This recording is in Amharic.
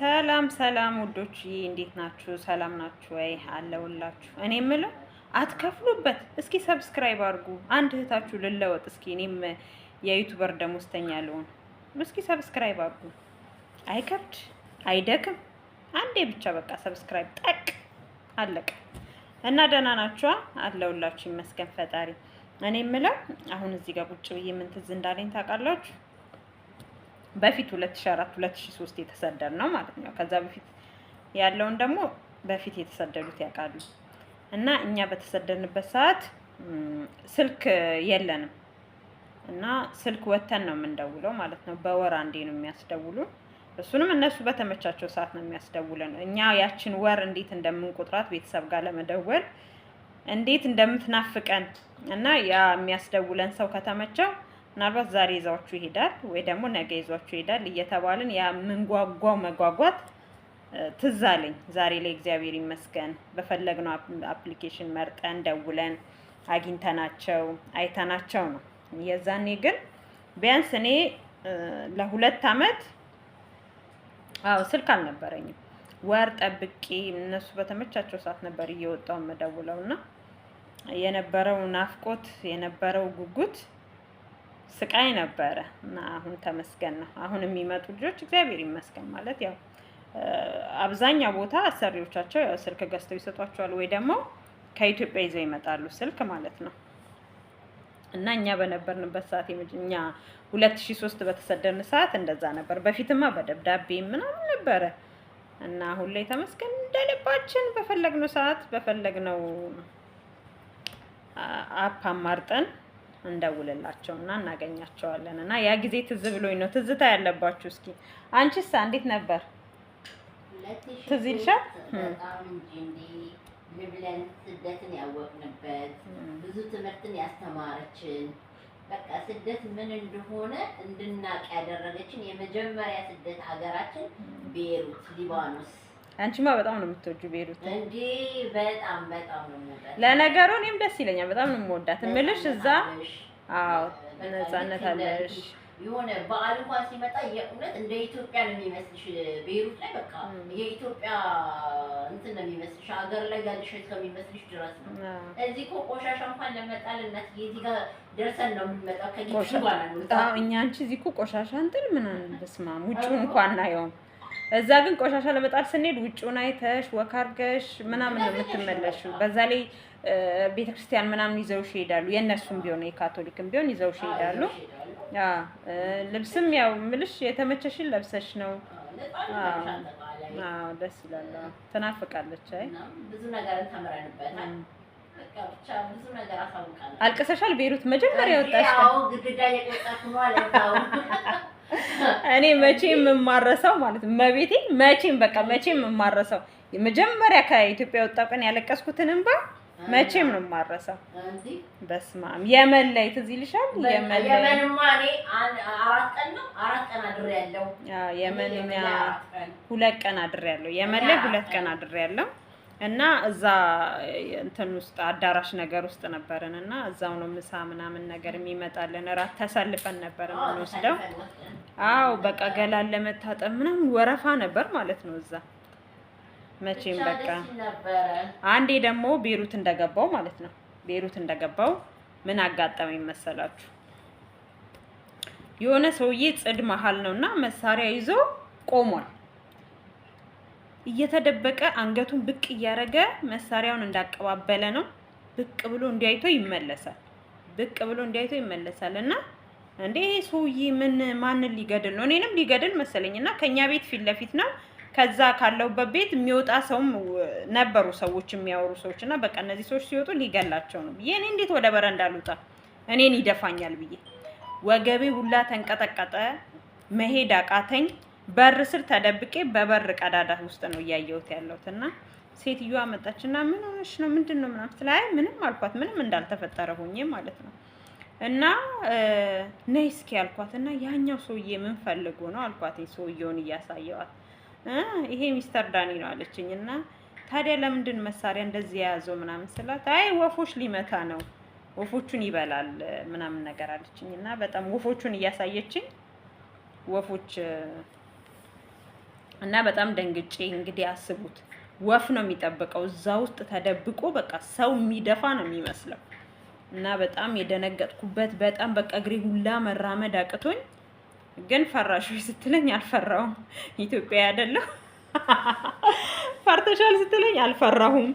ሰላም ሰላም ውዶች እንዴት ናችሁ? ሰላም ናችሁ ወይ? አለውላችሁ። እኔ የምለው አትከፍሉበት። እስኪ subscribe አድርጉ። አንድ እህታችሁ ልለወጥ። እስኪ እኔም የ YouTuber ደሞዝተኛ ልሆን። እስኪ subscribe አድርጉ። አይከብድ አይደክም። አንዴ ብቻ በቃ subscribe ጠቅ አለቀ። እና ደህና ናችኋ? አለውላችሁ፣ ይመስገን ፈጣሪ። እኔ የምለው አሁን እዚህ ጋር ቁጭ ብዬ ምን ትዝ እንዳለኝ ታውቃላችሁ? በፊት 2004 2003 የተሰደድ ነው ማለት ነው። ከዛ በፊት ያለውን ደግሞ በፊት የተሰደዱት ያውቃሉ። እና እኛ በተሰደድንበት ሰዓት ስልክ የለንም እና ስልክ ወተን ነው የምንደውለው ማለት ነው። በወር አንዴ ነው የሚያስደውሉን። እሱንም እነሱ በተመቻቸው ሰዓት ነው የሚያስደውለን። እኛ ያችን ወር እንዴት እንደምንቆጥራት ቤተሰብ ጋር ለመደወል እንዴት እንደምትናፍቀን እና ያ የሚያስደውለን ሰው ከተመቸው ምናልባት ዛሬ ይዟችሁ ይሄዳል ወይ ደግሞ ነገ ይዟችሁ ይሄዳል እየተባልን ያ የምንጓጓው መጓጓት ትዝ አለኝ። ዛሬ ላይ እግዚአብሔር ይመስገን በፈለግነው application መርጠን ደውለን አግኝተናቸው አይተናቸው ነው። የዛኔ ግን ቢያንስ እኔ ለ2 አመት አዎ ስልክ አልነበረኝም። ወር ጠብቄ እነሱ በተመቻቸው ሰዓት ነበር እየወጣው የምደውለው እና የነበረው ናፍቆት የነበረው ጉጉት ስቃይ ነበረ እና አሁን ተመስገን ነው። አሁን የሚመጡ ልጆች እግዚአብሔር ይመስገን ማለት ያው አብዛኛው ቦታ አሰሪዎቻቸው ያው ስልክ ገዝተው ይሰጧቸዋል ወይ ደግሞ ከኢትዮጵያ ይዘው ይመጣሉ ስልክ ማለት ነው። እና እኛ በነበርንበት ሰዓት እኛ 2003 በተሰደድን ሰዓት እንደዛ ነበር። በፊትማ በደብዳቤ ምናምን ነበረ። እና አሁን ላይ ተመስገን እንደልባችን በፈለግነው ሰዓት በፈለግነው app አማርጠን እንደውልላቸው እና እናገኛቸዋለን። እና ያ ጊዜ ትዝ ብሎኝ ነው። ትዝታ ያለባችሁ እስኪ አንቺስ እንዴት ነበር? ትዝ ይልሻል? በጣም እንጂ። እንዴ ልብለን ስደትን ያወቅንበት፣ ብዙ ትምህርትን ያስተማረችን፣ በቃ ስደት ምን እንደሆነ እንድናቅ ያደረገችን የመጀመሪያ ስደት ሀገራችን ቤሩት ሊባኖስ። አንቺማ በጣም ነው የምትወጂው ቤሩት። እንዴ በጣም በጣም ነው የምወዳት። ለነገሩ እኔም ደስ ይለኛል። በጣም ነው የምወዳት እምልሽ እዛ አለሽ። አዎ በቃ ነፃነት ልክ እንደ አለሽ። የሆነ በዓል እንኳን ሲመጣ የእውነት እንደ ኢትዮጵያ ነው የሚመስልሽ። ቤሩት ላይ በቃ የኢትዮጵያ እንትን ነው የሚመስልሽ፣ ሀገር ላይ ያለሽ እስከሚመስልሽ ድረስ ነው። እዚህ እኮ ቆሻሻ እንኳን ለመጣል እናትዬ እዚህ ጋር ደርሰን ነው የምንመጣው። ከግቢ እንኳን አንወጣም። አዎ እኛ አንቺ እዚህ እኮ ቆሻሻ እንትን ምናምን በስመ አብ ውጭውን እንኳን አናየውም። እዛ ግን ቆሻሻ ለመጣል ስንሄድ ውጭውን አይተሽ walk አድርገሽ ምናምን ነው የምትመለሽው። በዛ ላይ ቤተክርስቲያን ምናምን ይዘውሽ ይሄዳሉ። የእነሱም ቢሆን የካቶሊክም ቢሆን ይዘውሽ ይሄዳሉ። ይዘውሽ ይሄዳሉ። አዎ ልብስም ያው ምልሽ የተመቸሽን ለብሰሽ ነው። ነፃነት አዎ አለሽ አጠቃላይ። አዎ ደስ ይላል። አዎ ትናፍቃለች። አይ እና ብዙ ነገርን ተምረንበታል። በቃ ብቻ ብዙ ነገር አሳውቃለሁ። አልቅሰሻል? ቤሩት መጀመሪያ የወጣሽ ቀን? አዎ ግድግዳ እየቆጠርኩ ነው አለዛው። እኔ መቼም የማረሰው ማለት ነው መቤቴ መቼም በቃ መቼም የማረሰው የመጀመሪያ ከኢትዮጵያ የወጣው ቀን ያለቀስኩትን እንባ መቼም ነው የማረሰው። እንዴ በስመ አብ የመን ላይ ትዝ ይልሻል? የመን ላይ የመንማ እኔ 4 ቀን ነው 4 ቀን አድሬያለሁ። አዎ የመን የመን እኛ ላይ 4 ቀን። 2 ቀን አድሬያለሁ። የመን ላይ 2 ቀን አድሬያለሁ እና እዛ እንትን ውስጥ አዳራሽ ነገር ውስጥ ነበርን እና እዛው ነው ምሳ ምናምን ነገር የሚመጣልን። እራት ተሰልፈን ነበር የምንወስደው። ተሰልፈን ወስደን። አዎ በቃ ገላን ለመታጠብ ምናምን ወረፋ ነበር ማለት ነው እዛ። መቼም ብቻ በቃ ደስ ይል ነበረ። አንዴ ደግሞ ቤሩት እንደገባው ማለት ነው ቤሩት እንደገባው ምን አጋጠመኝ መሰላችሁ? የሆነ ሰውዬ ጽድ መሀል ነውና መሳሪያ ይዞ ቆሟል። እየተደበቀ አንገቱን ብቅ እያደረገ መሳሪያውን እንዳቀባበለ ነው። ብቅ ብሎ እንዲያይቶ ይመለሳል። ብቅ ብሎ እንዲያይቶ ይመለሳል። እና እንዴ ይሄ ሰውዬ ምን ማንን ሊገድል ነው? እኔንም ሊገድል መሰለኝ። እና ከኛ ቤት ፊት ለፊት ነው። ከዛ ካለሁበት ቤት የሚወጣ ሰውም ነበሩ ሰዎች የሚያወሩ ሰዎች እና በቃ እነዚህ ሰዎች ሲወጡ ሊገላቸው ነው ብዬ እኔ እንዴት ወደ በረንዳ ልውጣ? እኔን ይደፋኛል ብዬ ወገቤ ሁላ ተንቀጠቀጠ። መሄድ አቃተኝ። በር ስር ተደብቄ በበር ቀዳዳ ውስጥ ነው እያየሁት ያለሁት እና ሴትዮዋ መጣችና ምን ሆነሽ ነው ምንድን ነው ምናምን ስትል አይ ምንም አልኳት፣ ምንም እንዳልተፈጠረ ሆኜ ማለት ነው። እና ነይ እስኪ አልኳት እና ያኛው ሰውዬ ምን ፈልጎ ነው አልኳት፣ ሰውዬውን እያሳየዋት። ይሄ ሚስተር ዳኒ ነው አለችኝ። እና ታዲያ ለምንድን መሳሪያ እንደዚህ የያዘው ምናምን ስላት አይ ወፎች ሊመታ ነው፣ ወፎቹን ይበላል ምናምን ነገር አለችኝ። እና በጣም ወፎቹን እያሳየችኝ ወፎች እና በጣም ደንግጬ እንግዲህ አስቡት፣ ወፍ ነው የሚጠብቀው እዛ ውስጥ ተደብቆ በቃ ሰው የሚደፋ ነው የሚመስለው። እና በጣም የደነገጥኩበት፣ በጣም በቃ እግሬ ሁላ መራመድ አቅቶኝ፣ ግን ፈራሽ ወይ ስትለኝ አልፈራሁም። ኢትዮጵያ አይደለሁ፣ ፈርተሻል ስትለኝ አልፈራሁም።